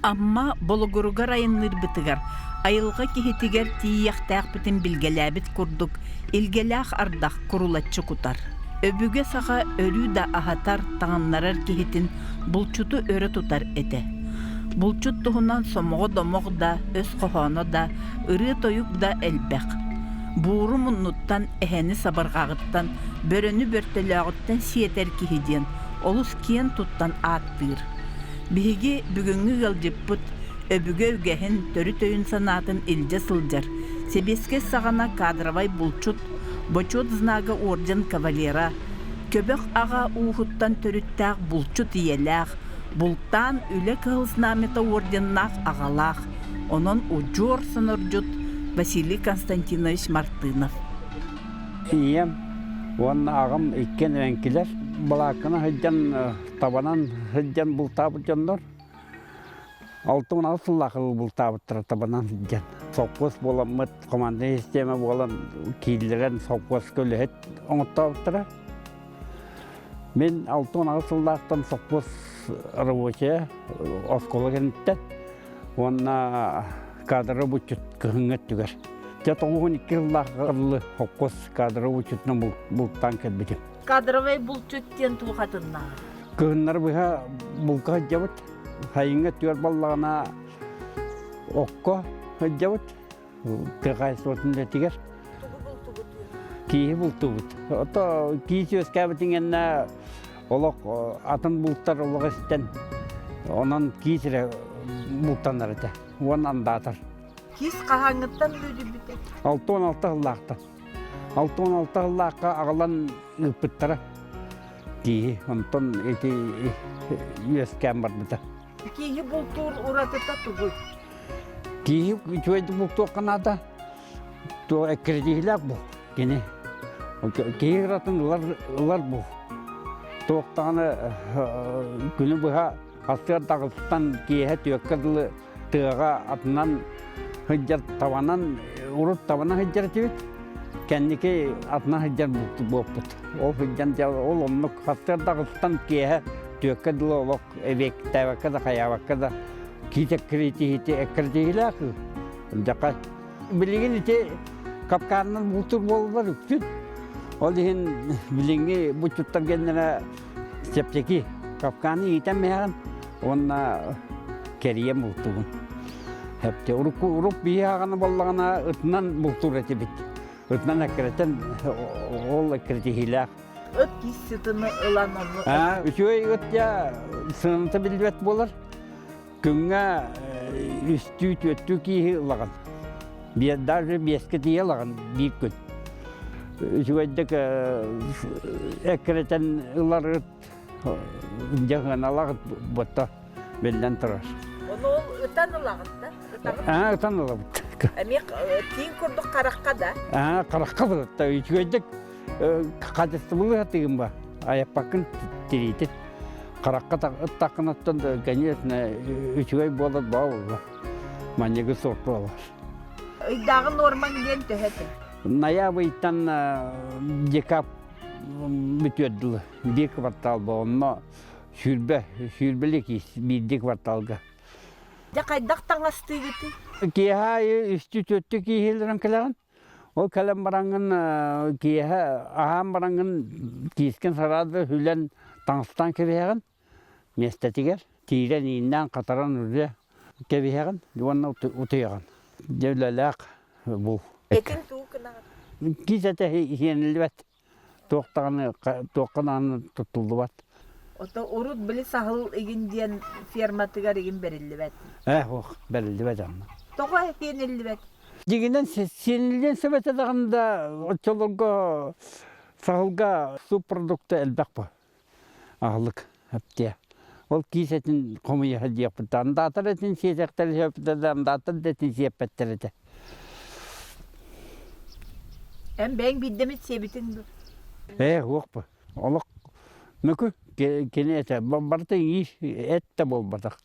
Амма Болугуругар айанныырбытыгар айылҕа киһитигэр тиийиэхтээхпитин билгэлээбит курдук илгэлээх ардах курулаччы кутар. Өбүгэ саҕа өрүү да аһатар, таҥыннарар киһитин булчуту өрө тутар этэ. Булчут туһунан сомоҕо домох да, өс хоһооно да, ырыа-тойук да элбэх. Бууру муннуттан, эһэни сабырҕаҕыттан, бөрөнү бөртөлөөҕүттэн сиэтэр киһи диэн олус киэн туттан ааттыыр. Биһиги бүгүҥҥү ыалдьыппыт өбүгэ үгэһин, төрүт өйүн-санаатын илдьэ сылдьар, сэбиэскэй саҕана кадровай булчут, Бочуот знага орден кавалера, Көбөх аҕа ууһуттан төрүттээх булчут ийэлээх, бултаан Үлэ Кыһыл Знамята орденнаах аҕалаах, онон удьуор сонордьут Василий Константинович Мартынов. Ийэм уонна аҕам иккиэн эбэҥкилэр балаакканы сылдьан табанан сылдьан бултаабыт дьоннор 66 сыллаах бултаабыттара табанан сылдьан. Совхоз буоламмыт, командный система буолан кииллэрэн совхозка үлэһит оҥоттообуттара. Мин 68 сыллаахтан совхоз рабочая оскуола кэнниттэн уонна кадровый булчут кыһыҥҥы өттүгэр. Дьэ 92 сыллаах ыллы совхоз кадровый булчутунан бултаан кэлбитим. Кадровый булчут диэн туохатыннааҕый? Кыһыннары быһа булка сылдьабыт. Сайыҥҥы өттүгэр буоллаҕына окко сылдьабыт. Тыа хаһаайыстыбатын үлэтигэр. Тугу бултубутуй? Кииһи бултубут. Ото киис үөскээбитин кэннэ олох атын бултар олох истэн онон киис эрэ бултанар этэ. Уон андаатар. Киис хаһааҥҥыттан үөдүйбүтэ? 66 сыллаахтан. 66 сыллаахха аҕалан ыыппыттара. Кииһи онтон ити үөскээн барбыта. Кииһи бултуур уратыта тугуй? Кииһи үчүгэйдик бултуохха наада. Туох эккирэтиилээх бу кини. Киһи ыратын ылар, ылар бу. Туох даҕаны күнү быһа астыар даҕыстан киэһэ түөккэ дылы тыаҕа атынан сылдьар табанан урут табанан сылдьар этибит. Кэнники атынан сылдьар буолбут. Ол сылдьан ол оннук хастыар даҕыстан киэһэ түөккэ дылы олох эбиэктээбэккэ да хайаабакка да киит эккирэтиһити эккирэтиһилээх дьака билигин ити капкаанынан бултуур буолаллар үксүн ол иһин билиҥҥи булчуттар геннэрэ чэпчэки капкааны иитэн мэһэҕин уонна кэрийэн бултугун Хэпте урукку урук биһи аҕаны буоллаҕына ытынан бултуур этибит ытынан эккирэтэн ол эккирэтиһиилээх Ыт киис сытыны ылан онну Аа, үчүгэй ыт дьэ сыаната биллибэт буолар. Күҥҥэ үстүү, түөртүү кииһи ылаҕын. Даже биэскэ тиийэ ылаҕын биир күн. Үчүгэйдик эккирэтэн ылар ыт дьэ сыаналаах ботто биллэн турар. Ону ол ытан ылаҕын да? Ытаҕын? Аа, ытан ылабыт. Эмиэ тииҥ курдук харахха да? Аа, харахха да. Үчүгэйдик Хаачыстыбалыы сатыыгын ба, айаппаккын тириитин. Харахха ыттаххынаттан конечно, үчүгэй буолар баа буолла. Манньыгы сорт буолар. Ыйдааҕы нормаҥ диэн төһө этэ? Ноябрьтан декабрь бүтүөр дылы биир квартал бо онно сүүрбэ сүүрбэлик биирдии кварталга. Дьэ хайдах таҥастыыгытый? Киэһэ аайы үстүү-түөртүү кииһилэрин кэлэҕин. Ол кэлэн бараҥҥын киэһэ аһаан бараҥҥын киискин сараады хүлэн таҥастаан кэбиһэҕин миэстэтигэр тиирэн ииннээн хатаран үрдэ кэбиһэҕин уонна утуйаҕын. Дьэ үлэлээх бул. Этин туу гынаҕын? Киис этэ иһиэниллибэт. Туох даҕаны туохха даҕаны туттуллубат. Ото урут били саһыл игин диэн ферматыгар игин бэриллибэт. Ээ ох бэриллибэт даҕаны. Тоҕо сиэниллибэт? Дьиҥинэн сиэниллиэн сөп этэ даҕаны да оччолорго саһылга субпродукта элбэх бо. Аһылык эптиэ. Ол киис этин хомуйа сылдьыахпыт. Андаатар этин сиэтэхтэр сөп андаатар да этин сиэппэттэр этэ. Эн бэйэҥ биирдэмит сиэбитиҥ дуо? Ээ, суох бу. Олох мөкү кини этэ. Барыта иис эт да буолбатах.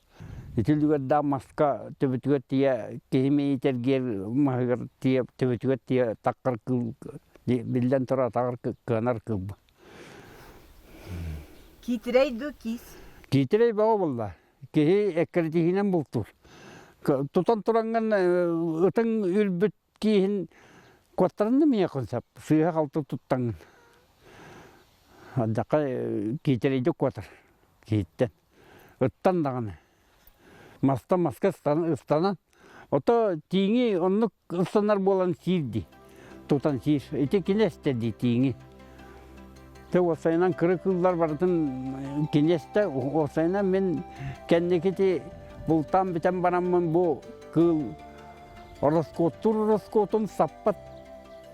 Ити үлүгэрдээх маска төбөтүгэр тиийэ киһи мэйиитэргиэр маһыгар тиийэ төбөтүгэр тиийэ таххар кыыл биллэн турар атаҕар кыанар кыыл бу. Киитирэй дуу киис? Киитирэй бөҕө буолла. Киһи эккирэтиһиинэн бултуур. Тутан тураҥҥын ытыҥ үрбүт кииһин куоттаран да миэхэ сөп. Сыыһа-халты туттаҥҥын. Алдьархай киитэрэйдик куотар киһиттэн. Ыттан даҕаны. Мастан маска ыстанан. Ото тииҥи оннук ыстанар буолан сиир дии. Тутан сиир. Ити кини эстэ дии тииҥи. Тэ уопсайынан кыра кыыллар барытын кини эстэ. Уопсайынан мин кэнники ити бултаан бүтэн бараммын бу кыыл ороскуоттуур ороскуотун саппат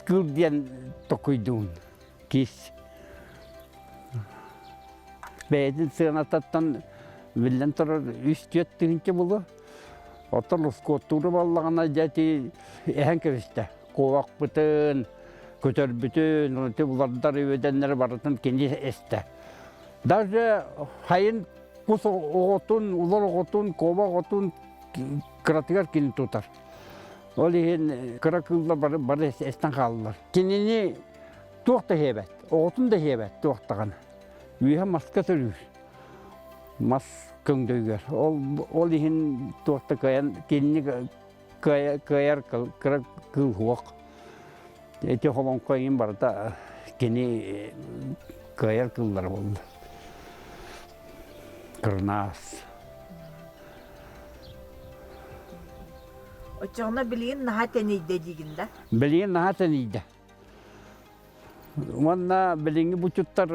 кыыл диэн токуйдуун. Кис. Бэйэтин сыанатыттан биллэн турар үс-түөрт тыһыынча буолуо. Оттон ускуоттууру буоллаҕына дьэ ити эһэн кэбистэ. Куобахпытын, көтөрбүтүн, ити булардар үөдэннэри барытын кини эстэ. Даже хайын кус оҕотун, улар оҕотун, куобах оҕотун кыратыгар кини тутар. Ол иһин кыра кыыллар бары, бары эстэн хааллылар. Кинини туох да иһиэбэт, оҕотун да иһиэбэт туох даҕаны. Үөһэ маска төрүүр. Мас көҥдөйүгэр. Ол, ол иһин туох да кыайан кинини кыайар кыра кыыл суох. Ити холоҥхо иһин барыта кини кыайар кыыллара буолла. Кырнаас. Оччоҕуна билигин наһаа тэнийдэ диигин да? Билигин наһаа тэнийдэ. Уонна билиҥҥи бучуттар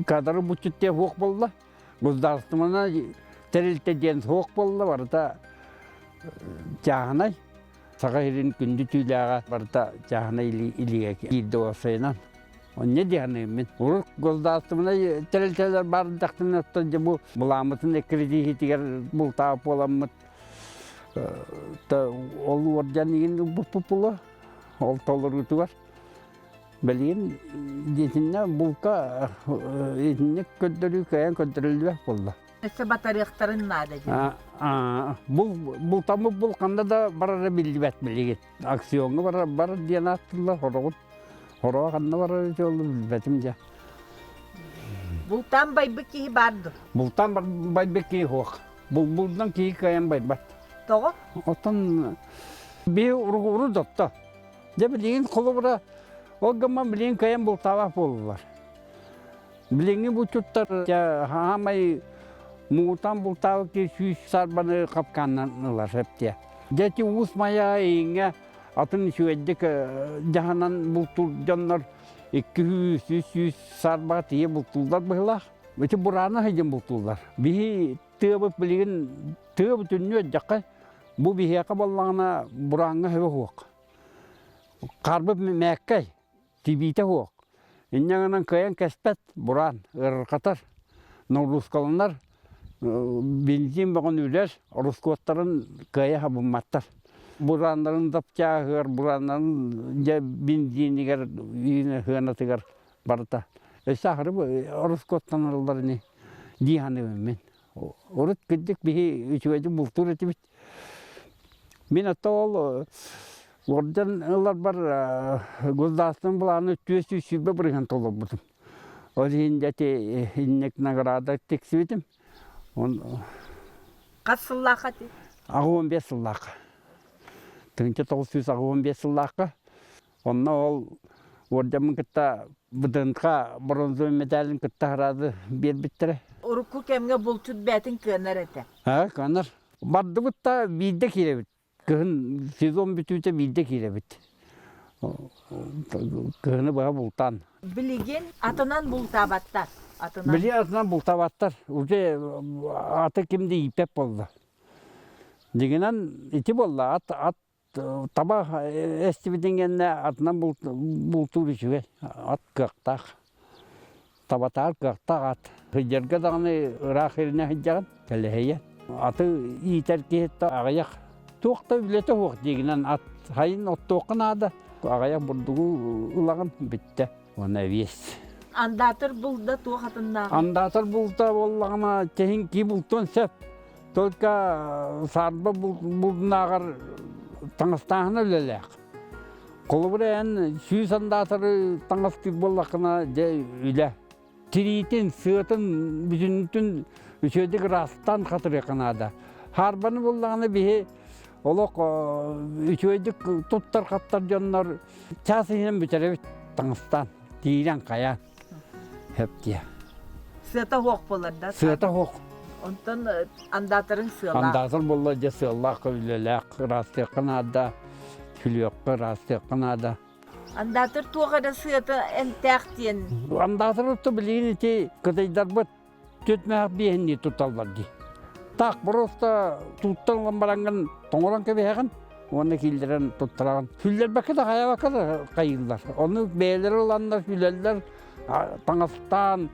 кадры бучут диэн суох буолла. Государственнай тэрилтэ диэн суох буолла, барыта чааһынай. Саха сирин күндү түүлээҕэ барыта чааһынай илиигэ киирдэ уопсайынан. Онньо дии саныыбын мин. Урут государственнай тэрилтэлэр баар дэхтинэ оттон дьэ бу былааммытын эккирэтиһиитигэр бултаабыт буоламмыт ол уордьан игин ылбыппыт буолуо. Ол толоруутугар билигин итиннэ булка итинник көрдөрүү кыайан көрдөрүллүбэт буолла. Өссө батарыахтарын наада диэн. Бул бултаммыт бул ханна да барара биллибэт билигин. Акционҥа барар бар диэн ааттыыллар хороҕун. Хороҕо ханна барар ити ол билбэтим дьэ. Бултаан байбыт киһи баар дуо? Бултаан байбыт киһи суох. Булбулдан киһи кыайан байбат. Тоҕо? Оттон биһи уругуру дотто. Дьэ билигин холобура ол гымман билигин кыайан бултаабат буоллулар. Билиҥҥи булчуттар хаамай муҥутаан бултаабыт киһи сүүс сарбаны хапкааннан ылар эптиэ. Дьэ ити Уус Майа ииҥҥэ атын үчүгэйдик дьаһанан бултуур дьоннор 200, 300 сарбаҕа тиийэ бултууллар быһыылаах. Ити бураана сылдьан бултууллар. Биһи тыабыт билигин тыа бүтүннүү эрдэххэ бу биһиэхэ буоллаҕына бурааҥҥа сөбө суох. Харбыт мээккэй, тибиитэ суох. Инньэ гынан кыайан кэспэт бураан ыарырҕатар, ноҕуруускаланар, бензин бөҕөнү үлэр, ороскуоттарын кыайа хабымматтар. Бурааннарын запчааһыгар, бурааннарын дьэ бензинигэр, сыанатыгар барыта. Өссө аһары ороскуоттаналлар ини дии саныыбын мин. Урут кырдьык биһи үчүгэйдик бултуур этибит. Мин оттон ол орден ыларбар государственный былааны 420 бырыһан толорбутум. Ол иһин дьэ ити инник награда тиксибитим. Он Хас сыллаахха ити? 85 сыллаахха. 1985 сыллаахха. Онно ол уордьаммын кытта ВДНХ бронзовай медалын кытта хараады биэрбиттэрэ. Урукку кэмҥэ булчут бээтин кыанар этэ. Аа, кыанар. Бардыбыт да биирдэ киирэбит. Кыһын сезон бүтүүтэ биирдэ киирэбит. Кыһыны быһа бултаан. Билигин атынан бултаабаттар. Атынан. Билигин атынан бултаабаттар. Уже аты ким да ииппэт буолла. Дьиҥинэн ити буолла ат ат Таба эстибитин кэннэ атынан бултуур үчүгэй, ат кыахтаах. Табатаар кыахтаах ат. Сылдьарга даҕаны ыраах иринэ сылдьаҕын, кэлэһийэн. Аты иитэр киһиттэн аҕыйах туох да үлэтэ суох диигинэн ат сайын оттуохха наада. Аҕыйах бурдугу ылаҕын бүттэ. Уонна эбиэс. Андаатар булда туох атыннааҕый? Андаатар булта буоллаҕына чэһин кии бултуон сөп. Только саарба булдунааҕар таҥастааһына үлэлээх. Холобура эн сүүс андаатары таҥастыыр буоллаххына дьэ үлэ. Тириитин, сыатын бүтүннүтүн Үчүгэйдик ыраастаан хатырыахха наада. Хаарбаны буллаҕына биһи олох үчүгэйдик туттар-хаптар дьоннор чаас иһинэн бүтэрэбит таҥастаан, тиирэн хайаан. Хөп диэ. Сыата суох буолар да? Сыата суох. Онтон андаатарыҥ сыалаах? Андаатар буолла дьэ сыаллаах, үлэлээх, ыраастыахха наада, күлүөххэ, ыраастыахха наада. Андаатар туох эрэ сыата эмтээх диэн? Андаатар отто билигин ити кытайдарбыт түөтмээх биэһиннии тутталлар дии. Так просто туттан ылан бараҥҥын тоҥорон кэбиһэҕин уонна киллэрэн туттараҕын. Сүллэрбэккэ да хайабакка да хайыыллар. Ону бэйэлэрэ ыланнар сүлэллэр, таҥастаан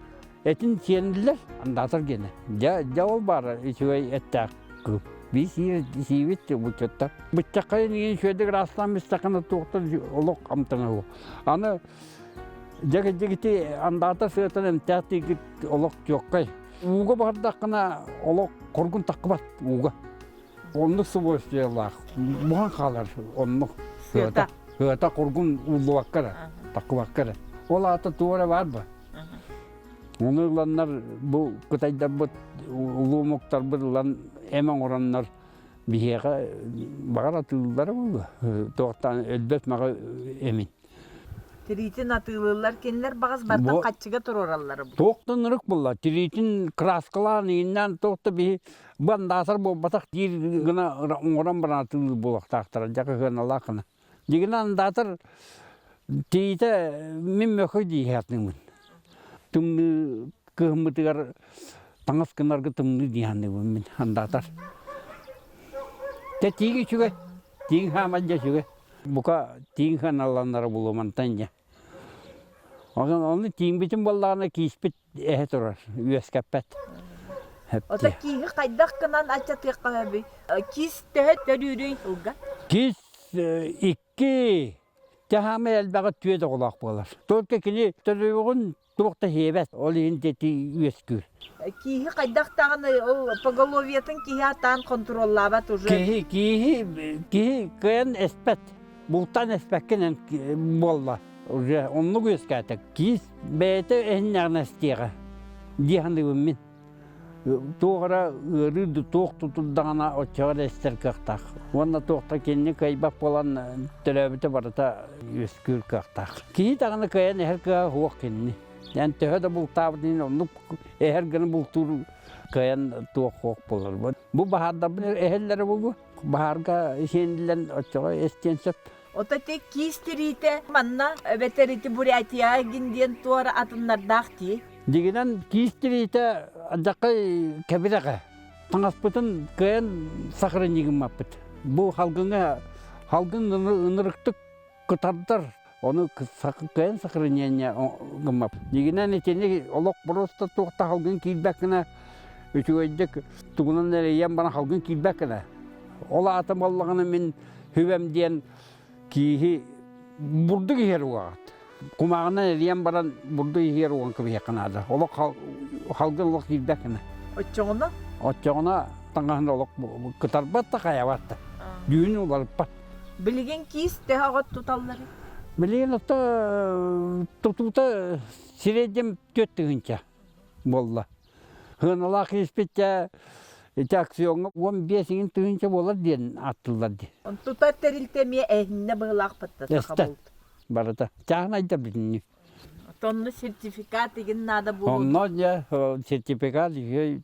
этин сиэниллэр андаатар гиэнэ. Дьэ, дьэ ол баара үчүгэй эттээх кыыл. Биир сиир сиибит буччаттар. Быччакка иҥин үчүгэйдик ыраастаан бистэххинэ туохтан олох амтана Аны Дьэ ити андаата сыатан эмтээх тиийгит олох чуоккай. Ууга бардаххына олох хоргун таххыбат ууга. Оннук свойстволаах. Буһан хаалар оннук сыата. Сыата хоргун ууллубакка эрэ, таххыбакка эрэ. Ол аата туох эрэ баар ба. Ону ыланнар бу кытайдарбыт, улуу омуктарбыт ылан эм оҥороннор биһиэхэ баҕар атыыллара буолуо. Туохтаан өлбөт маҕа эмин. Тириитин атыылыыллар, кинилэр баҕас бартан хаччыга туруораллара бу. Туох да ынырык буолла. Тириитин краскалаан, ииннээн туох да биһи бандаасар буолбатах диир гына оҥорон баран атыылыыр буолуохтаахтара. Дьэ кыһыаналаах гына. Дигинэ андаатар тириитэ мин мөхө дии Тымныы кыһыммытыгар таҥас гынарга тымныы дии саныыбын мин андаатар. Тэ тииҥ үчүгэй. Тииҥ хааман дьэ үчүгэй. Бука тииҥ ханалланнара булуо мантан дьэ. Онон ону тииҥбитин буоллаҕына кииспит эһэ турар, үөскэппэт. Ото кииһи хайдах гынан аччатыахха сөбүй? Киис төһө төрүүрүй ылга? Киис икки Тэһаамай элбэҕи түөт оҕолоох буолар. Только кини төрүөҕүн туох да сиэбэт, ол иһин ити үөскүүр. Кииһи хайдах даҕаны ол поголовьетын киһи атаан хонтуруоллаабат уже. Киһи киһи киһи кыайан эспэт, бултаан эспэккин буолла уже оннук үөскээтэ. Киис бэйэтэ эһиннэҕинэ эстиэҕэ дии саныыбын мин. Туох эрэ ыарыы да туох тутурдаҕына оччоҕо эрэ истэр кыахтаах. Уонна туохта кинини кыайбат буолан төрөөбүтэ барыта үөскүүр кыахтаах. Киһи даҕаны кыайан эһэр кыаҕа суох кинини. Эн төһө да бултаабыт иһин оннук эһэр гына бултуур кыайан туох суох буолар. Бу баһаардарбын эһэллэрэ буолуо. Баһаарга сиэниллэн оччоҕо эстиэн сөп. Ото ити киис тириитэ манна эбэтэр ити Бурятияҕа гин диэн туора атыннардаах дии. Дьиҥинэн киис тириитэ алдьархай кэбирэҕэ. Таҥаспытын кыайан сахарынньы гыммаппыт. Бу халгыҥа халгын ынырыктык кытардар, ону кыайан сахарынньыанньа гыммаппыт. Дьиҥинэн итини олох просто туох да халгын киирбэт гына үчүгэйдик тугунан эрийэн баран халгын киирбэт гына. Ол аата буоллаҕына мин хүбэм диэн кииһи бурдук иһэр угаҕыт. Кумааҕынан эрийэн баран бурдук иһэр уган кэбиһиэххэ наада. Олох халгын олох киирбэт гына. Оччоҕуна? Оччоҕуна таҥаһын олох кытарбат да хайабат да. Дүүнүн уларыппат. Билигин киис төһө оҕот туталлар? Билигин ото тутуута сирэйдим 4000 буолла. Сыаналаах испитчэ ити акционҥа 15 иҥин тыһыынча буолар диэн ааттыыллар дии. Тутар тэрилтэ эмиэ эһиннэ быһылаахпыт Эстэ барыта. Чааһынайдар бүтүннүү. Онно сертификат игин наада буолуо. Онно дьэ сертификат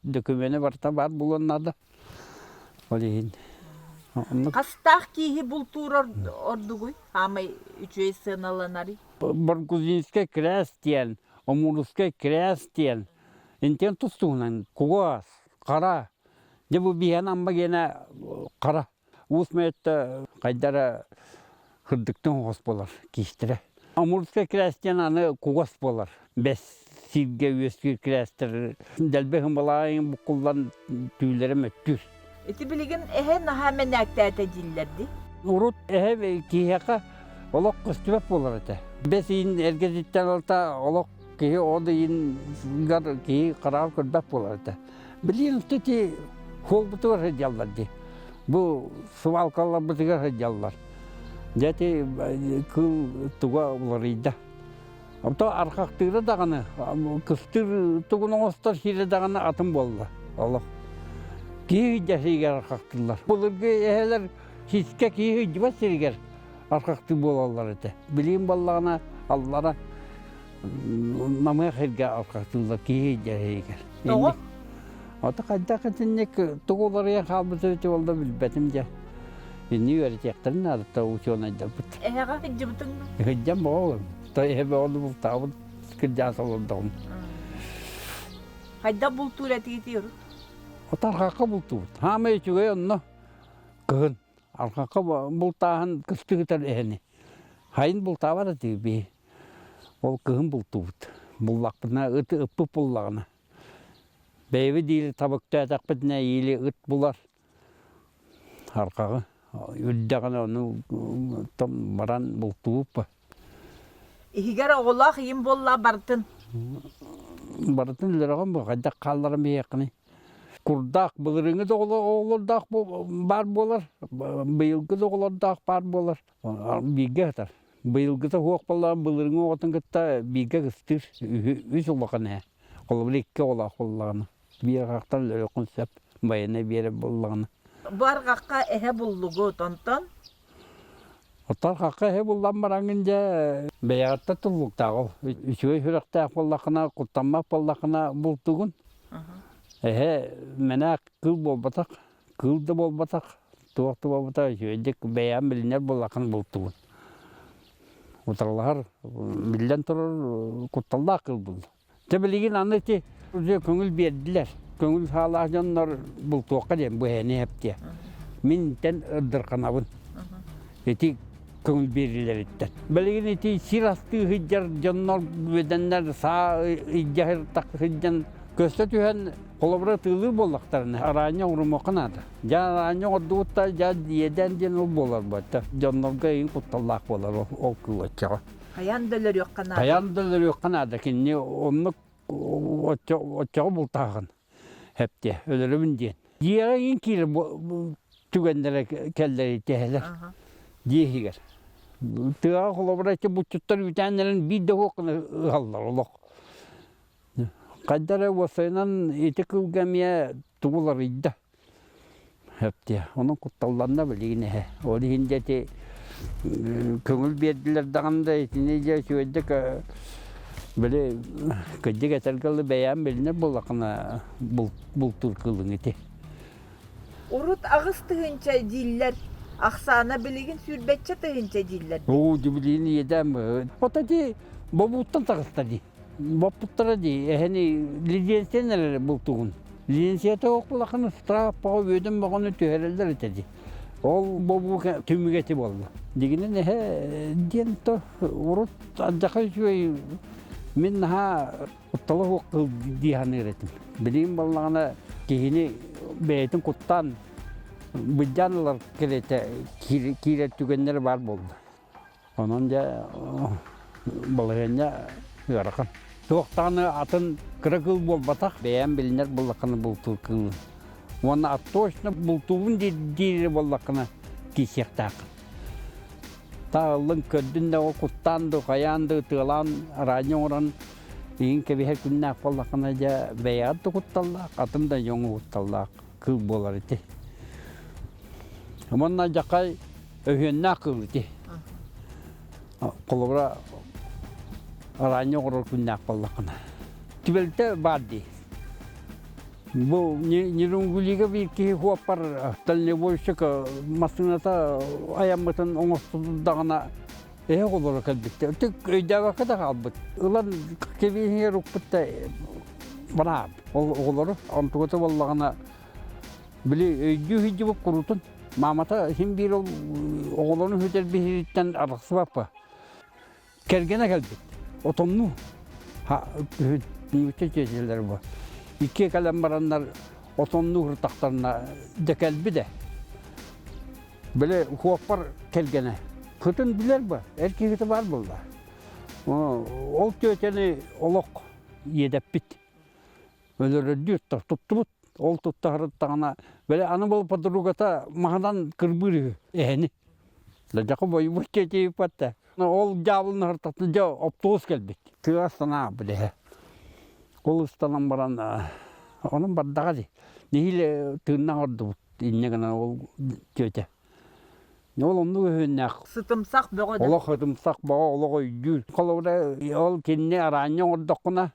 докумена барыта баар буолуон наада. Ол иһин оннук. Хастаах кииһи бултуур ордугуй? Хаамай үчүгэй сыаналанарый? Баргузинскай крест диэн, Омурускай крест диэн Интиэн тус-туһунан кугас, хара. Дьэ бу биһиэн Амма гиэнэ хара. Уус Мэйэттэ хайдара кырдыктын оҕус буолар киистэрэ. Амурскай кирээс диэн аны кугас буолар. Бэс сиргэ үөскүүр кирээстэр дэлби хымалаайын буккуллан түүлэрэ мөттүүр. Ити билигин эһэ наһаа мэнээктээтэ дииллэр дии. Урут эһэ киһиэхэ олох көстүбэт буолар этэ. Бэс иин эргэтиттэн ылта олох киһи ол иингар киһи хараҕар көрбөт буолар этэ. Билигин ити хуолбутугар сылдьаллар дии. Бу свалкаларбытыгар сылдьаллар. Дьэ ити кыыл туга уларыйда. Ото архахтыыра даҕаны, кыстыыр тугун оҥостор сирэ даҕаны атын буолла. Олох киһи сиригэр архахтыыллар. Былыргы эһэлэр сискэ киһи сылдьыбат сиригэр архахтыы буолаллар этэ. Билигин буоллаҕына аллара намыһах сиргэ архахтыыллар киһи сиригэр. Тоҕо? Ото хайдах итинник тугу уларыйан хаалбыт эбитэ буолла билбэтим дьэ. Инни үөрэтиэхтэрин наада учуонайдарбыт. Эһэҕэ сылдьыбытыҥ Сылдьан боҕолум. То эһэ бөҕөнү бултаабыт кырдьаҕас олордоҕум. Хайдах бултуур этигитий урут? От арҕахха бултуубут. Хаамай үчүгэй онно кыһын. Арҕахха бултааһын кыстыгытар эһэни. Хайын бултаабат этибит биһи. Ол кыһын бултуубут. Буллахпытына ыты ыппыт буллаҕына. Бэйэбит или табыктаатахпытына или ыт булар. Арҕаҕы үрдэҕинэ ону баран бултуубут. Иһигэр оҕолоох ийим буолла барытын. Барытын өлөрөҕүн бу хайдах хаалларан биһиэххиний? Курдаах былырыыҥҥы да оҕолордоох баар буолар, быйылгы да оҕолордоох баар буолар. Бииргэ сытар. Быйылгыта суох буоллаҕына былырыыҥҥы оҕотун кытта бииргэ кыстыыр үс улахан эһэ. Холобур икки оҕолоох буоллаҕына. Биир арҕахтан өлөрүөххүн сөп, байанай биэрэр буоллаҕына. Бу арҕахха эһэ буллугут, онтон? Оттон арҕахха эһэ буллан бараҥҥын дьэ бэйэҕиттэн туллуктаах ол. Үчүгэй сүрэхтээх буоллаххына, куттаммат буоллаххына бултугун. Эһэ мэнээк кыыл буолбатах, кыыл да буолбатах, туох да буолбатах үчүгэйдик бэйэҕин билинэр буоллаххына бултугун. Утарылаһар, биллэн турар, кутталлаах кыыл булла. Дьэ билигин аны ити уже көҥүл биэрдилэр. Көҥүл саалаах дьоннор бултуохха диэн бу эһэни эптиэ. Минтэн ырдырханабын. Ити көҥүл биэрилэриттэн. Билигин ити сир астыы сылдьар дьоннор үөдэннэр саа илдьэ сылдьан көстө түһэн холобура тыылыы буоллахтарына араанньа оҥорумуохха наада. Дьэ араанньа оҥордубут да дьэ иэдээн диэн ол буолар буолта. Дьоннорго эйин кутталлаах буолар ол кыыл оччоҕо. Хайаан да өлөрүөххэ наада. Хайаан да өлөрүөххэ наада. Кинини оннук оччоҕо бултааҕын эптиэ өлөрөбүн диэн. Дьиэҕэ иин киирэр түгэннэрэ кэллэр итиһэлэр дьиэ иһигэр. Тыаҕа холобура ити буччуттар үүтээннэрин биир да уох гына ыһаллар олох. Хайда эрэ уопсайынан ити кыылга эмиэ тугу уларыйда. Сөп Онон кутталланна билигин эһэ. Ол иһин дьэ ити көҥүл биэрдилэр даҕаны да итини дьэ үчүгэйдик били кырдьык этэргэ дылы бэйэм билинэр буоллаххына бултуур кыылыҥ ити. Урут 8 тыһыынча дииллэр, ахсаана билигин сүүрбэччэ тыһыынча дииллэр. Оо, билигин иэдээн Ото ити бобууттан таҕыста дии. Боппуттара дии, эһэни лидиэнсийэн эрэр бултугун. Лидиэнсийэтэ суох буоллаххына штраф бөҕө, үөдэн бөҕөнү түһэрэллэр этэ дии. Ол бобуу түмүгэ ити буолла. Дигинэн эһэ диэн то урут алдьархай үчүгэй мин наһаа куттала суох кыл дии саныыр этим. Билигин буоллаҕына киһини бэйэтин куттаан быдьаан ылар кэриэтэ киирэр түгэннэрэ баар буолла. Онон дьэ балаһыанньа ыарахан. Туох даҕаны атын кыра кыыл буолбатах, бэйэм билинэр буоллаххына бултуур кыылым. Уонна точно бултуубун диир буоллаххына киирсиэхтээххин. Тааллын көрдүн да ол куттаан да хайаан да ытыалаан араанньа оҥорон иин кэбиһэр күннээх буоллаххына дьэ бэйэҕэр да кутталлаах, атын да дьоҥҥо кутталлаах кыыл буолар ити. Уонна дьахай өһүөннээх кыыл ити. Холобура, араанньа оҥорор күннээх буоллаххына. Түбэлтэ баар дии. Бу Нерюнгулига биир киһи хуоппар дальнобойщик массыыната айаммытын оҥостубут эһэ оҕолоро кэлбиттэр. Түк өйдөөбөккө да хаалбыт. Ылан кэбиһигэр укпут да бараабыт. Ол оҕолору онтугата буоллаҕына били өйдүү сылдьыбыт курутун маамата син биир ол оҕолорун сүтэрбиһириттэн арахсыбаппа. Кэргэнэ кэлбит. Отоннуу күһүн нуучча чүөчэлэр бу. Икки кэлэн бараннар отоннуу ыртахтарына дьэ кэлбит Били хуоппар кэргэнэ кытын билэр ба, эр киһитэ баар буолла. Ол түөтэни олох иэдэппит. Өлөрөрдүү туттубут. Ол туттаһарыттаҕына, били аны бұл подругата маһынан кырбыыр үһү эһэни. Дьака бойбут тиэтийиппат Ол дьаабылын аһартахтын дьэ оптуобус кэлбит. Тыа санаа билэһэ. Ол ыстанан баран, онон бардаҕа дии. Нэһиилэ тыыннаах ордубут инньэ гынан ол тетя. Ол оннук өһүөннээх. Сытымсах бөҕө да. Олох сытымсах бөҕө олох өйдүүр. Холобура ол кинини араанньа оҥордоххуна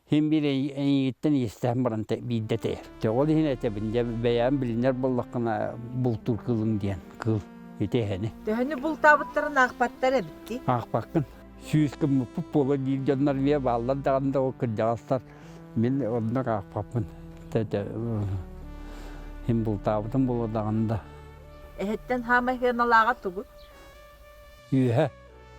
син биир эйигиттэн иэстэһэн баран биирдэ тэйэр. Ол иһин этэбин дьэ бэйэм билинэр буоллаххына бултуур кыылыҥ диэн кыыл ити эһэни. Төһөнү бултаабыттарын аахпаттар эбит дии. Аахпаккын. Сүүс гыммыппыт буола диир дьоннор эмиэ бааллар даҕаны да ол кырдьаҕастар мин оннук аахпаппын. Иһин бултаабытым буолуо даҕаны да. Эһэттэн хаамай сыаналааҕа тугу? Үөһэ.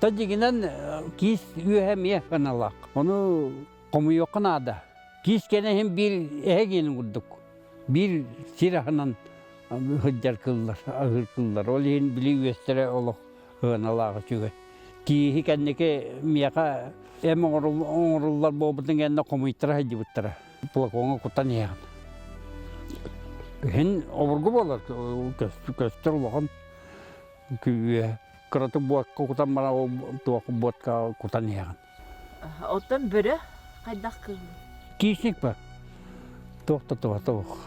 Та дьиҥинэн киис үөһэ эмиэ сыаналаах. Ону хомуйуохха наада. Киис кэнэ иһин биир эһэ гиэнин курдук. Биир сир аһынан сылдьар кыыллар, аһыыр кыыллар. Ол иһин били үөстэрэ олох сыаналаах үчүгэй. Кииһи кэнники миэхэ эм оҥоруллар буолбутун кэннэ хомуйтара сылдьыбыттара. Флакоҥҥа кутан иһэҕин. Иһин обургу буолар, көстөр улахан күүһэ. Кыратык буокка кутан баран ол туох буотка кутан иһэҕин. Оттон бөрө хайдах кыылый? Киисник ба. Туох да туох туох.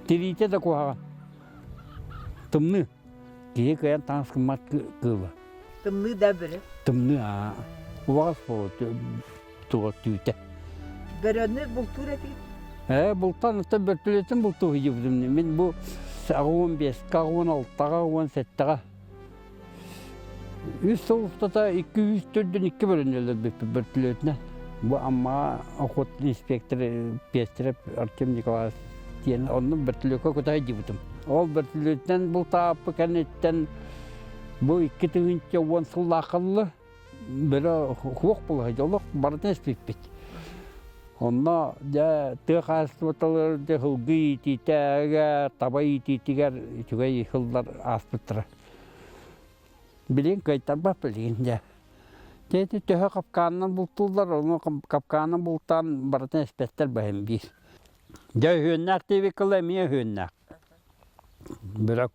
Тириитэ да куһаҕан. Тымныы. Киһи кыайан таҥас гыммат кыыла. Тымныы да бөрө? Тымныы аа. Убаҕас буолуо туга түүтэ. Бөрөнү бултуур этигит? Ээ, бултаан оттон бөртөлүөтүн бултуу сылдьыбытым. Мин бу 85-ка, 16-ҕа, 17-ҕэ үс сыл устата 200 төрдүн икки бөрөнү өлөрбүппүт бөртөлүөтүнэн. Бу Аммаҕа охот инспектор Пестерев Артем Николаевич диэн онно бөртөлүөккэ көтө сылдьыбытым. Ол бөртөлүөтүнэн бултаабыппыт кэнниттэн бу 2010 сыллаахха дылы бөрө суох буола сылдьар, олох барытын эспиппит. Онно дьэ тыа хаһаайыстыбаталар дьэ сылгы иитиитэ, таба иитиитигэр үчүгэй сыллар ааспыттара. Билигин кыайтарбат билигин дьэ. Дьэ ити төһө капкаанынан бултууллар, ону капкаанынан бултаан барытын эспэттэр баһын биир. Дьэ өһүөннээх диэбит кыла эмиэ өһүөннээх. Бөрө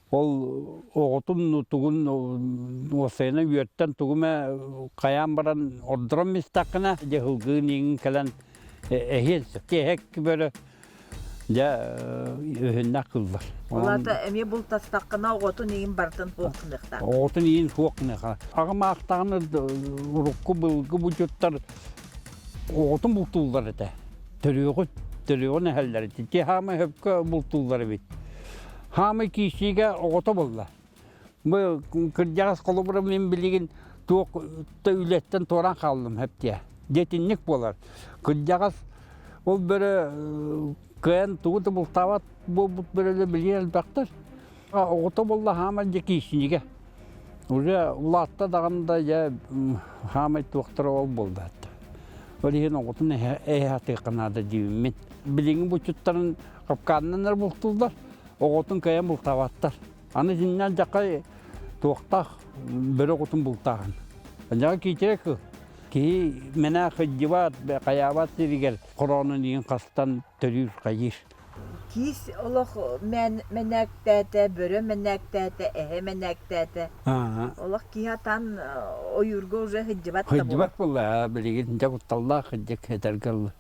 ол оҕотун тугун уопсайынан үөртэн тугу эмэ хайаан баран ордорон истэххинэ дьэ һылгыын иҥин кэлэн эһиэн сөп. Киэһэ бөрө дьэ өһүннэх кыллар. Ол аата эмиэ бултастаххына оҕотун иин барытын суох гыныахтаах. Оҕотун иин суох гыныаха. Аҕам аахтаҕына урукку былыргы булчуттар оҕотун бултууллар этэ. Төрүөҕүн, төрүөҕүн эһэллэр ити. Ти хаамай хөпкө бултууллар эбит. Хаамай киисиигэ оҕото буолла. Бу кырдьаҕас холобура мин билигин туох да үлэттэн туоран хааллым хэптиэ. Дьэтинник буолар. Кырдьаҕас ол бөрө кыайан тугу да бултаабат буолбут бөрөлөр билигин элбэхтэр. Оҕото буолла хаамай дьэ киисинигэ. Уже улаатта даҕаны да дьэ хаамай туохтара ол буолла. Ол иһин оҕотун эһэ атыахха наада диибин мин. Билиҥҥи булчуттарын капкаанынан эрэ бултууллар, оҕотун кыайан бултаабаттар. Аны итиннэн дьахай туохтаах бөрө оҕотун бултааһын. Дьаҕа киитирэ кыл. Киһи мэнэ кыдьыбат, хайаабат сиригэр хороонун иин хастан төрүүр хайыыр. Киис олох мэнээктээтэ, бөрө мэнээктээтэ, эһэ мэнээктээтэ. Олох киһи атан ойуурга уже сылдьыбат да Сылдьыбат буолла, билигин дьэ кутталлаах сылдьык этэргэ дылы.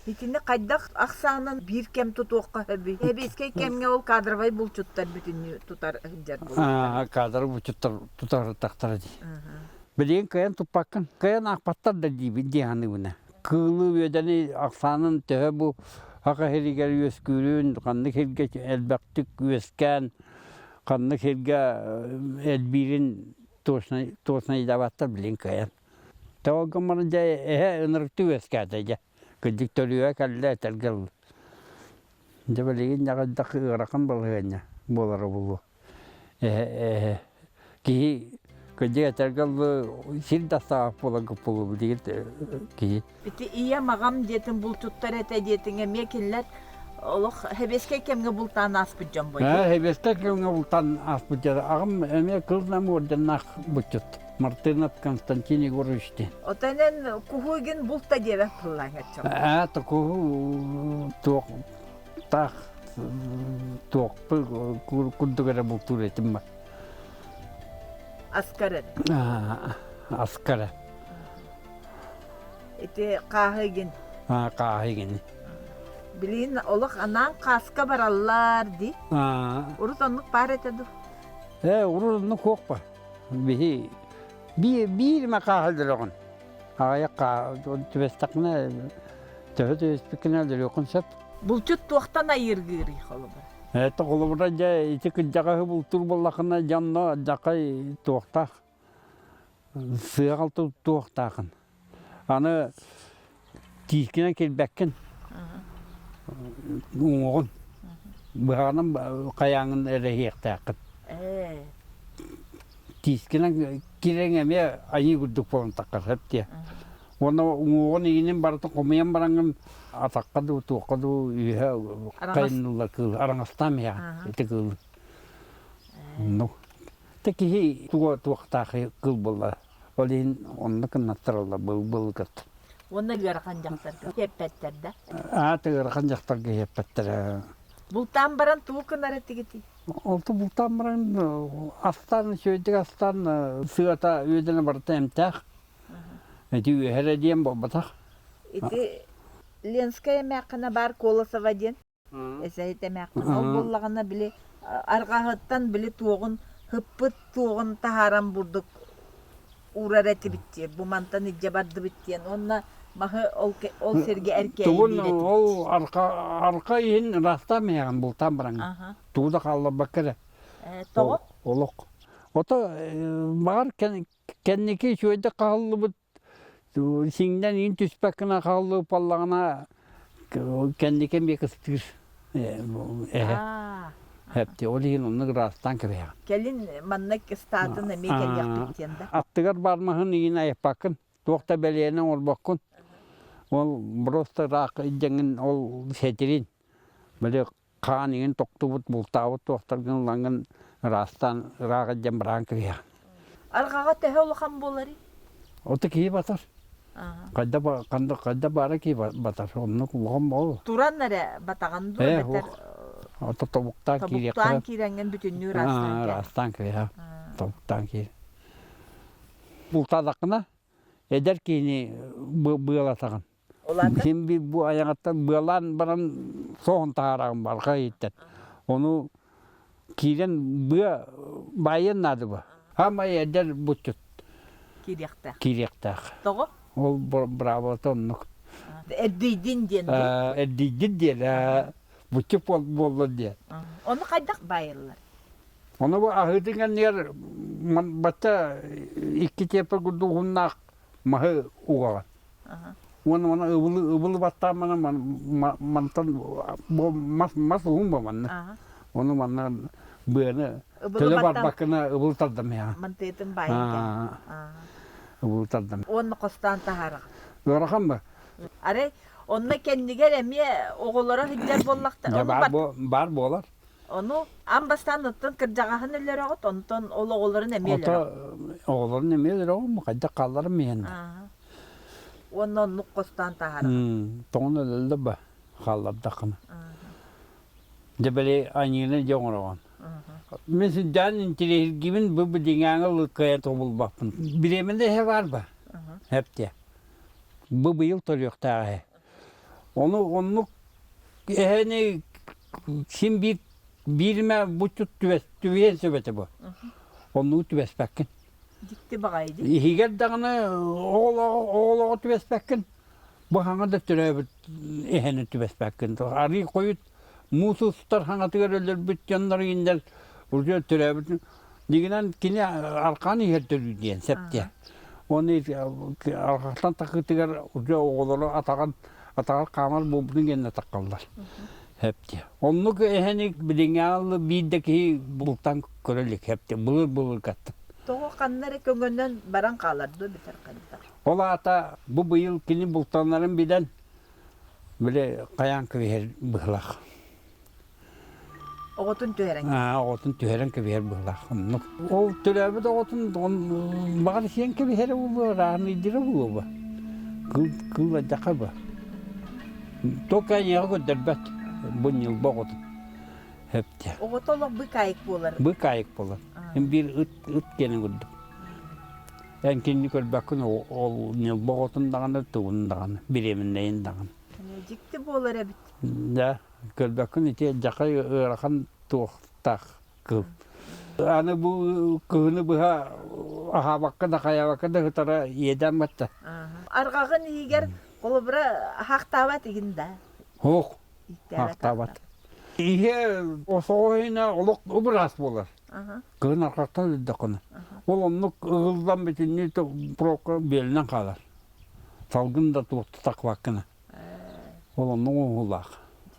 Итини хайдах ахсаанын биир кэм тутуохха сөбүй? Сэбиэскэй кэмҥэ ол кадровай булчуттар бүтүннүү тутар сылдьар буолуохтара. Кадровай булчуттар тутар дии. Билигин кыайан туппаккын, кыайан аахпаттар да диибин дии саныыбын. Кыылы үөдэни ахсаанын төһө бу саха сиригэр үөскүүрүн, ханнык сиргэ элбэхтик үөскээн, ханнык сиргэ элбиирин точнайдаабаттар билигин кыайан. Тоҕо гыммарын дьэ эһэ ынырыктыы үөскээтэ дьэ. Кырдьык төрүө кэллэ этэргэ дылы. Дьэ билигин дьаҕайдах ыарахан балаһыанньа буолара буолуо. Эһэ киһи кырдьык этэргэ дылы сир да астаах буолан буолуо билигин киһи. Ити ийэм аҕам диэтин булчуттар этэ диэтиҥ эмиэ кинилэр олох сэбиэскэй кэмҥэ бултаан ааспыт дьон буолла. Ээ сэбиэскэй кэмҥэ бултаан ааспыт дьон. Аҕам эмиэ Кыл Нам орденнаах булчут. Мартынов Константин Егорович диэн. Отонен куһугин булта диэбэт буоллаҥ оччоҕо. Ээ куһу туох таах туохпу курдук эрэ бултуур этим ба. Аскары. Аскары. Ити хааһыгин. Хааһы гини. Билигин олох анаан хааска бараллар дии. Урут оннук баар этэ дуу? Ээ, урут оннук суох ба. Биһи биир эмэ хааһы өлөрөҕүн. Аҕыйах түбэстэххинэ төһө түбэспиккинэ өлөрүөххүн сөп. Булчут туохтан айыыргыырый холобура? Это холобура дьэ ити кырдьаҕаһы бултуур буоллаххына дьонно дьахай туохтаах сыаҕал туохтаахын. Аны тиискинэн кирбэккин уҥуоҕун быһаҕынан хайааҥын эрэһиэхтээххин. Тиискинэн кирэҥ эмиэ айыы курдук буолан таххар сөп диэ. Уонна уҥуоҕун иинин барытын хомуйан бараҥҥын атахха дуу, туохха дуу үөһэ хайыннуллар кыыл араҥастаан иһэҕин ити кыылы. Ну, те киһи туга туохтаах кыыл буолла. Ол иһин онно кыннаттараллар былгыт. Уонна ыарахан дьахтарга иһэппэттэр да? Аата ыарахан дьахтарга иһэппэттэр. Бултаан баран тугу гынар этигитий? Олту бултаан баран астаан, үчүгэйдик астаан сыата үөдэнэ барыта эмтээх. Ити үөһэрэ диэн буолбатах. Ити Ленскэй эмээххинэ баар Колосова диэн эсэһит эмээххин. Ол буоллаҕына били арҕаһыттан били туоҕун һыппыт туоҕун таһааран бурдук уурар этибит диэн, бу мантан илдьэ бардыбыт диэн уонна маһы ол, ол сиргэ Тугун эркээйилиир этибит. ол арка арка иһин ыраастаан иһэҕин бултаан бараҥ. Тугу да хаалларбакка эрэ. Тоҕо? Олох. Ото баҕар Кэнники үчүгэйдик хаһыллыбыт сиҥнэн иин түспэккинэ хаһыллыбыт буоллаҕына кэнники эмиэ кыстыыр эһэ. Хэпти ол иһин оннук ыраастаан кэбиһэҕин. Кэлин манна ыстаатын эмиэ кэлиэхпит диэн да. Аттыгар бар маһын иин айаппаккын, туох да бэлиэни оҥорбоккун. Ол просто ыраах илдьэҥҥин ол сэтирин били хаан иҥин тохтубут, бултаабыт туохтаргын ылаҥҥын ыраастаан ыраах илдьэн бараан кэбиһэҕин. Арҕаҕа төһө улахан буоларый? Ото киһи батар. Хайда хайда баара киһи батар. Оннук улахан буол. Туран эрэ батаҕын дуо эбэтэр Ото тобуктаан киириэххэ. Тобуктаан киирэҥҥин бүтүннүү ыраастаан киир. Ыраастаан киир. Тобуктаан киир. Бултаатаххына эдэр киһини быалатаҕын. Син биир бу айаҕыттан быалаан баран соһон таһаараҕын барҕа иһиттэн. Ону киирэн быа баайыан наада бу. Хаамай эдэр бутчут киириэхтээх. Киириэхтээх. Тоҕо? Ол быраабылата оннук. Эрдийдин диэн дуу? Эрдийдин диэн, бутчут буоллун диэн. Ону хайдах баайыллар? Ону бу аһыытын кэннигэр бачча икки тиэппэ курдук уһуннаах маһы угаҕын. Уонна уонна ыбылы ыбылы баттаан мантан бу мас мас уһун бу манна. Ону манна быаны төлө барбаккына ыбыл тардам яа. Мантыытын баайын Ыбыл тардам. Уонна хостоон таһаарах. Ыарахан ба? Арай онно кэннигэр эмиэ оҕолоро сылдьар буоллахтар. Баар буолар. Ону аан бастаан оттон кырдьаҕаһын өлөрөҕүт, онтон ол оҕолорун эмиэ өлөрөҕүт. Оҕолорун эмиэ өлөрөҕүм, хайдах хаалларым иһэн да. Уонна оннук хостоон таһаарар. Тоҥон өлөллөр ба, хааллардаххына. Дьэ били аньыыны дьэ оҥороҕун. Мин сылдьан интириэһиргиибин бу билиҥээҥи кыайан тобулбаппын. Бириэмэнэ иһэ баар ба, эптиэ. Бу быйыл төрүөхтээх эһэ. Ону оннук эһэни син биир бииримэ буччут түбэс түбэһиэн сөп этэ бу. Оннугу түбэспэккин. Дьикти баҕайы дии. Иһигэр даҕаны оҕолоҕо түбэспэккин. Бу хаҥа да төрөөбүт эһэни түбэспэккин. Арыы хойут муус устар хаҥатыгар өлөрбүт дьоннор ииннэр уже төрөөбүт Дигинэн кини аркаан иһэр төрүү диэн сэптиэ. Оны арҕахтан такытыгар уже оҕолору атаҕын атаҕар хаамар буолбутун гэннэ таккаллар. Хэптиэ. Оннук эһэни билиҥҥи биир да киһи бултан көрө илик хэптиэ. Былыр былыргаттан. Тоҕо ханна эрэ көҥөнөн баран хаалар дуо бүтэр хайдах? Ол аата бу быйыл кини бултанарын билэн били хайаан кэбиһэр быһылах. Оҕотун түһэрэн Оҕотун түһэрэн кэбиһэр быһыылаах. Оннук. Ол төрөөбүт оҕотун баҕар сиэн кэбиһэрэ буолуо, ырааһыныйдыра буолуо ба. Кыл кыл алдьархай ба. Только эйиэхэ көрдөрбөт. Бу ньылба оҕотун. Хэптэ. Оҕото олох быкаайык буолар. Быкаайык буолар. Биир ыт ыт киэнэ курдук. Эн кинини көрбөккүн ол ньылба оҕотун даҕаны, тугун даҕаны, бириэминнэйин даҕаны. Дьикти буолар эбит. Дьэ, көрбөккүн ити дьахай ыарахан туохтаах кыл. Аны бу кыһыны быһа аһаабакка да хайаабакка да сытара иэдээн батта. Арҕаҕын иһигэр холобура аһаахтаабат игин да? Суох, аһаахтаабат. Иһэ осоҕо иһинэ олох ыбыраас буолар. Кыһын арҕахтан өлдөххүнэ. Ол оннук ыгыллан бүтүннүү пробка биэлинэн хаалар. Салгын да туох тахпаккына. Ол оннук уһулаах.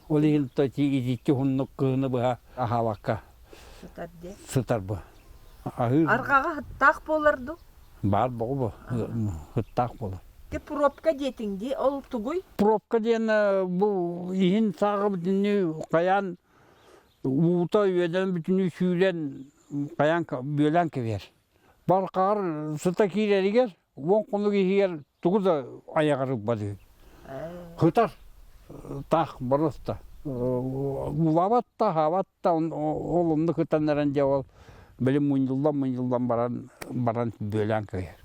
Ол иһин итиччэ уһуннук кыһыны быһа аһаабакка сытар дии. Сытар бу. Аһыыр. Арҕаҕа сыттаах буолар дуу? Баар боҕу бу. Сыттаах буолар. Ти пробка диэтиҥ дии, ол тугуй? Пробка диэн бу иһин сааҕы бүтүннүү хайаан уута үөдэн бүтүннүү сүүрэн хайаан бүөлээн кэбиһэр. Бархаар сыта киирэригэр уон хонук иһигэр тугу да айаҕар ылбат үһү. Хытар таах боруоста. Уулаабат да, аһаабат да, ол оннук ытан эрэн дьэ ол били мунньуллан-мунньуллан баран баран бүөлээн кэбиһэр.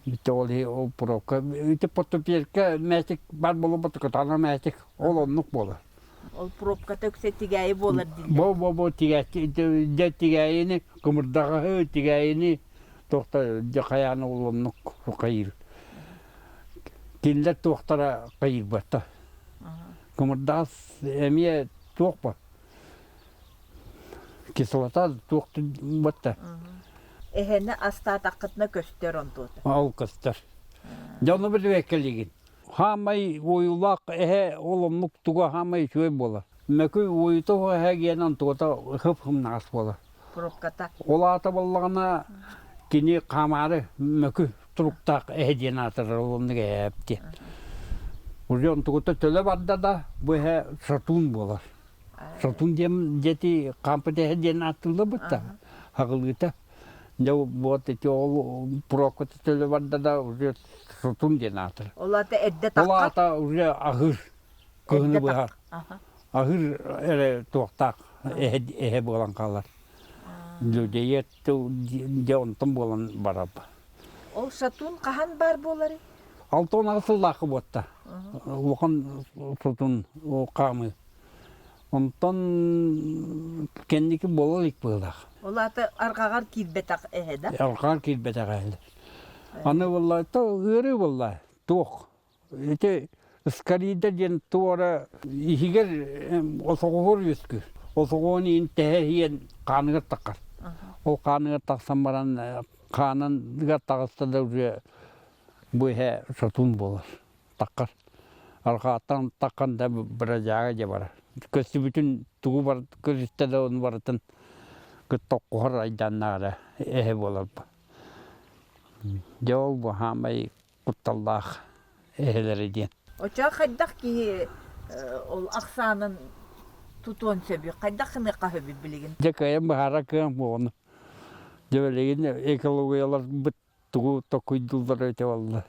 Ити ол ол пробка ити портупелка мээчик бар буолбут кытаана мээчик ол оннук буолар. Ол пробката үксэ тигээйи буолар дииллэр. Бу бу бу тигээччи дьэ тигээйини кымырдаҕаһы тигээйини туохта дьэ хайаан ол оннук хайыыр. Кинилэр туохтара хайыырбатта. Кымырдаҕас эмиэ туох ба кислота туох батта. Эһэни астаатаххытына көстөр онтуота. Ол көстөр. Дьону билбэккэлигин. Хаамай уойуулаах эһэ ол оннук туга хаамай үчүгэй буолар. Мөкү уойута эһэ диэн онтугата хып-хымнаҕас буолар. Пробката. Ол аата буоллаҕына кини хаамаары мөкү туруктаах эһэ диэн аатырар ол оннук эһээп диэн. Уже онтугута төлө барда да бу эһэ шатун буолар. Шатун диэн дьэти хаампыт эһэ диэн ааттыыллар да хаҕылыыта. Дьэ вот ити ол пробката төлө барда да уже шатун диэн аатырар. Ол аата эрдэ Ол аата уже аһыыр кыһыны быһа аһыыр эрэ туохтаах эһэ эһэ буолан хаалар. Людоед дьэ онтон буолан барар. Ол шатун хаһан баар буоларый? 68 сыллаахы буотта. Улахан сутун хаамыы. Онтон кэнники буола илик быһыылаах. Ол аата арҕаҕар киирбэтэх эһэ да? Арҕаҕар киирбэтэх эһэлэр. Аны буолла, ыарыы буолла, туох. Ити Скорида диэн туора иһигэр осоҕоһор үөскүүр. Осоҕоһун иһин тэһэ иһийэн хааныгар таххар. Ол хааныгар тахсан баран хааныгар таҕыста да уже бу иһэ сотун буолар. Таххар. Арҕааттан таххан да бырадьаага дьэ барар. Көстүбүтүн тугу бар көрүстэ да ону барытын кытта оххуһар айдааннаах эрэ эһэ буолар. Дьэ ол бу хаамай кутталлаах эһэлэрэ диэн. Оччоҕо хайдах киһи ол ахсаанын тутуон сөбүй? Хайдах гыныахха сөбүй билигин? Дьэ кыайан быһаара кыам буолуну. Дьэ билигин экологияларбыт тугу токуйдууллар этэ буолла.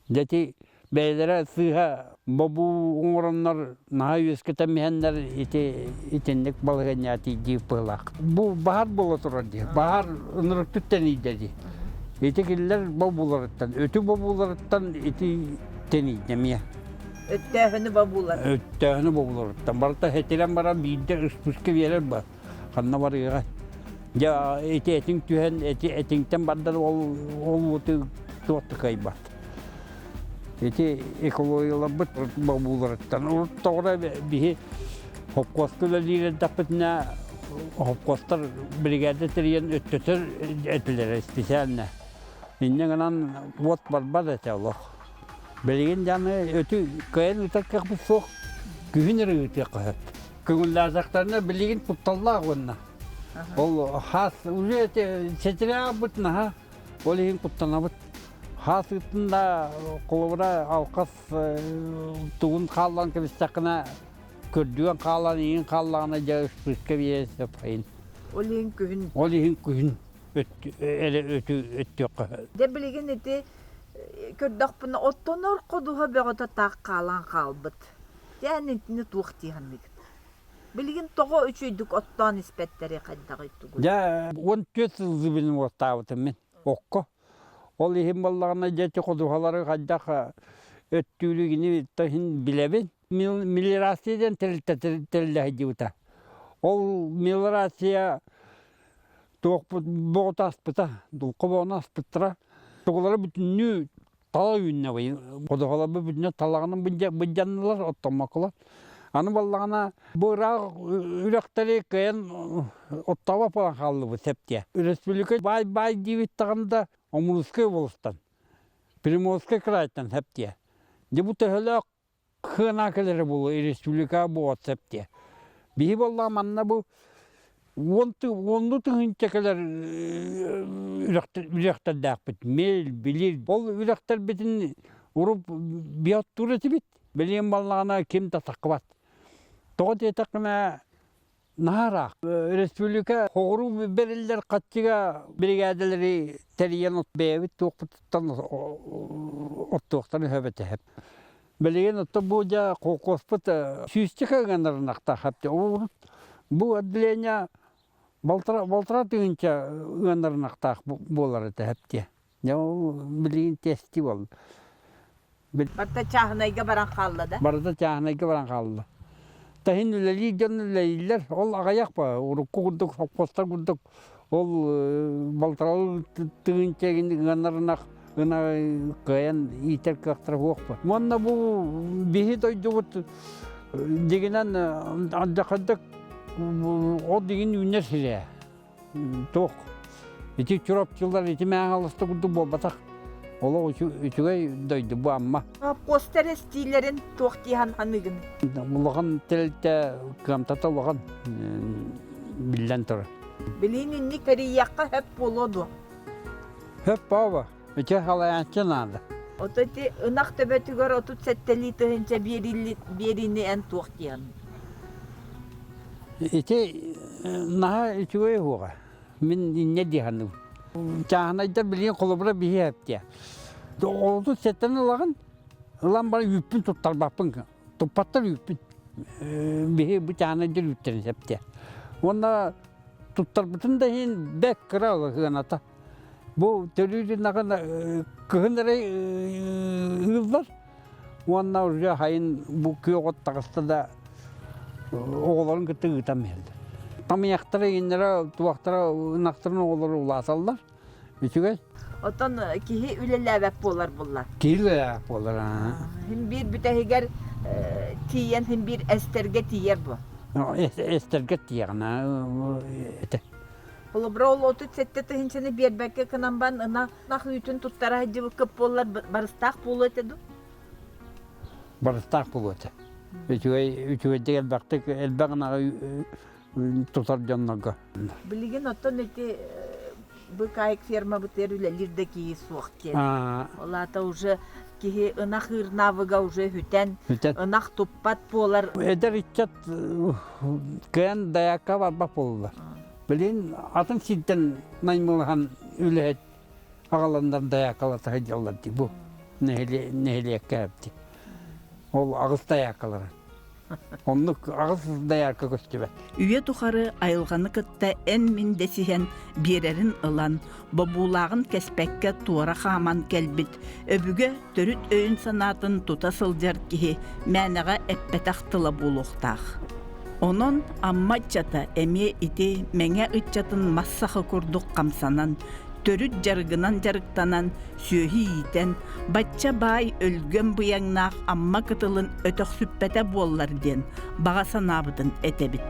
Дьэ ити бэйэлэрэ сыыһа бобуу оҥороннор наһаа үөскэтэн иһэннэр ити итинник балаһыанньаҕа тиийдии быһыылаах. Бу баһаар буола турар дии. Баһаар ынырыктык тэнийдэ дии. Ити кинилэр бобууларыттан, өтү бобууларыттан ити тэнийдэ эмиэ. Өттөөһүнү бобуулар. Өттөөһүнү бобууларыттан. Барыта хэтирэн баран биирдэ ыспыска биэрэр ба. Ханна барыаҕай? Дьэ ити этиҥ түһэн, эти этиҥтэн бардар ол ол уоту туох да кыайбат. Ити экологияларбыт бобууларыттан. Урут тоҕо биһи хопкуоска үлэлиир эрдэхпитинэ хопкуостар биригээдэ тэрийэн өттөтөр этилэрэ специально. Инньэ гынан уот барбат этэ олох. Билигин дьаны өтү кыайан ыытар кыахпыт суох. Күһүн эрэ ыытыахха сөп. Көҥүллээтэхтэринэ билигин кутталлаах уонна. Ол хаас уже сэтирэҕэ наһаа ол иһин куттанабыт. Хаас ыыттын да холобура алхас тугун хааллан кэбистэххинэ көрдүгэн хаалан иһин хааллаҕына дьэ ыспыска биэрэ сөп хайын. Ол иһин күһүн. Ол иһин күһүн эрэ өтү өттүөххэ. Дьэ билигин ити көрдөхпүнэ оттонор ходуһа бөҕөтө таах хаалан хаалбыт. Дьэ итини туох дии саныыгыт? Билигин тоҕо үчүгэйдик оттоон испэттэрий хайдаҕый тугуй? Дьэ 14 сыл зыбин уоттаабытым мин окко. Ол иһин буоллаҕына дьэ ити ходуһалары хайдах өттүүрү кини иһин билэбин. Мелиорация диэн тэрилтэ тэриллэ сылдьыбыта. Ол мелиорация туохпут боҕута аспыта, дулха аспыттара. Тугулара бүтүннүү тала үүннэ ходоһолорбут бүтүннүү талаҕынан былдьаннылар, оттоммокколор. Аны буоллаҕына бу ыраах үрэхтэри кыайан оттообот буолан хааллыбыт сэптиэ. Республика баай-баай диибит даҕаны да Омурускай уолустан, Приморскай крайтан сэптиэ. Дьэ бу төһөлөөх кыана кэлэрэ буолуо республика буолуот сэптиэ. Биһи буоллаҕа манна бу уонну тыһыынча кэлэр үрэхтэрдээхпит. Мэл, билир. Ол үрэхтэрбитин урут биоттуур этибит. Билигин буоллаҕына ким да таххыбат. Тоҕо диэтэххинэ наһаа ыраах. Республика соҕуруу бэриллэр хаччыга биригээдэлэри тэрийэн бэйэбит туохпутуттан оттуохтан өһөбөтөһөп. Билигин оттон бу дьэ колхозпут сүүсчэкэ ыанарынахтаах Бу отделение балтараа тыһыынча ыанарынахтаах буолар этэ хэптиэ. Дьэ ол билигин тести буолла. Барыта чааһынайга баран хаалла да? Барыта чааһынайга баран хаалла. Таһын үлэлиир дьон үлэлииллэр. Ол аҕыйах ба урукку курдук совхозтар курдук ол балтаралыы тыһыынча ыанарынах ына кыайан иитэр кыахтара суох ба. Уонна бу биһи дойдубут дигинэн алдьархайдык ол дигин үүнэр сирэ. Туох ити Чурапчылар ити Мэҥэ курдук буолбатах. Олох үчүгэй дойду бу Амма. Постер эстиилэрин туох дии саныыгын? Улахан тэрилтэ кыамтата улахан биллэн турар. Билигин инник тэрийиэххэ сөп буолуо дуо? Сөп баба. Ити халайааччы наада. Ото ити ынах төбөтүгэр 37-лии тыһыынча биэриини эн туох диэҕин? Ити наһаа үчүгэй уһуоҕа. Мин инньэ дии саныыбын. Чааһынайдар билигин холобура биһи эптиэ. 37-тэн ылаҕын, ылан баран үүппүн туттарбаппын. Туппаттар үүппүн. Биһи бу чааһынайдар үүттэрин сэптиэ. Уонна туттарбытын да иһин бэк кыра ыаната. Бу төрүүр ынаҕын кыһын эрэ ыыллар уонна уже хайын бу күөх от таҕыста да оҕолорун кытта ыытан иһэллэр. Тамыйахтара иҥнэрэ туохтара ынахтарын оҕолоро улааталлар. Үчүгэй. Оттон киһи үлэлээбэт буолар булла. Киһи үлэлээбэт буолар. Хин биир бүтэһигэр тиийэн хин биир эстэргэ тиийэр бу. Эстэргэ тиийэҕин этэ. Холобура, ол 37 тыһыынчаны биэрбэккэ гынан баран ынах үүтүн туттара сылдьыбыккыт буоллар барыстаах буолуо этэ дуу? Барыстаах буолуо этэ. Үчүгэй үчүгэйдик элбэхтик элбэх ынаҕы тутар дьоннорго. Билигин оттон ити быкаайык фермабытыгар үлэлиир да киһи суох диэн. Ол аата уже киһи ынах ыыр навыга уже хүтэн, ынах туппат буолар. Эдэр ыччат кыайан дайаакка барбат буоллулар. Билигин атын сиртэн наймылаһан үлэһит аҕаланнар дайаакалата сылдьаллар дии бу нэһилиэккэ эбити. Ол аҕыс дайаакалара. Оннук аҕыс дайаарка көстүбэт. Үйэ тухары айылҕаны кытта эн-мин дэсиһэн биэрэрин ылан, бобуулааҕын кэспэккэ туора хааман кэлбит, өбүгэ төрүт өйүн-санаатын тута сылдьар киһи мээнэҕэ эппэтэх тыла буолуохтаах. Онон Амма ыччата эмиэ ити Мэҥэ ыччатын мас саха курдук хамсанан, төрүт дьарыгынан дьарыктанан, сүөһү иитэн, бачча баай өлгөм быйаҥнаах Амма кытылын өтөхсүппэтэ буоллар диэн баҕа санаабытын этэбит.